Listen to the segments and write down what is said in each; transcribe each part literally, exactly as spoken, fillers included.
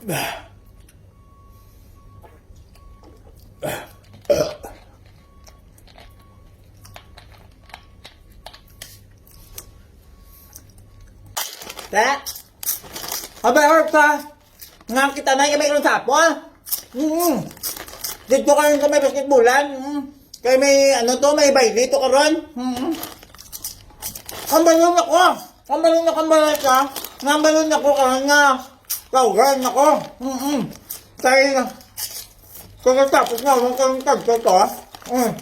Te, abay, Orta, nga kita na yung may sa Apple. Mm. Dito kayo sa may basketballan. Mm. Kaya may, ano to, may baile to karon. Mm. Kambalon ako. Kambalon ako, kambalon ka. Kambalon ako karon nga tawgan ako. Mm. Kaya, kaya tapos na, huwag kang tagsa to, ha? Mm.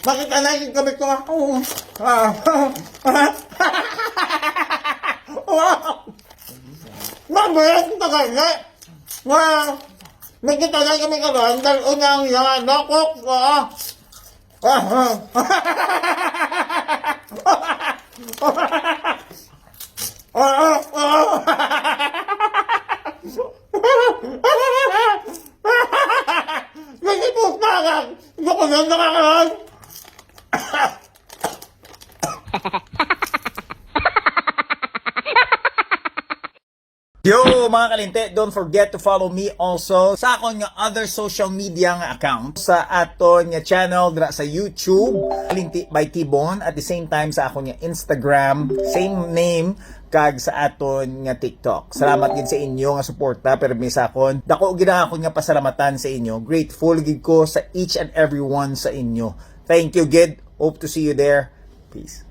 Makita na yung gamit ko, ha? Mm. Ah. Wow! Mabait ang tagal na. Wow! May kita na kami karon, dal-o na ang yan, no? Cook, ah. Ah, ah. Ah, ah, ah. Nagipos na lang. Gusto ko na nakakaroon. Yo, mga kalinti, don't forget to follow me also sa akon nga other social media nga account, sa aton nga channel dira sa YouTube, Kalinti by Tibon, at the same time sa akon nga Instagram, same name, kag sa aton nga TikTok. Salamat gid sa inyo nga suporta, pero mi sa akon, dako gid ang akon nga pasalamatan sa inyo. Grateful gid ko sa each and every one sa inyo. Thank you gid. Hope to see you there. Peace.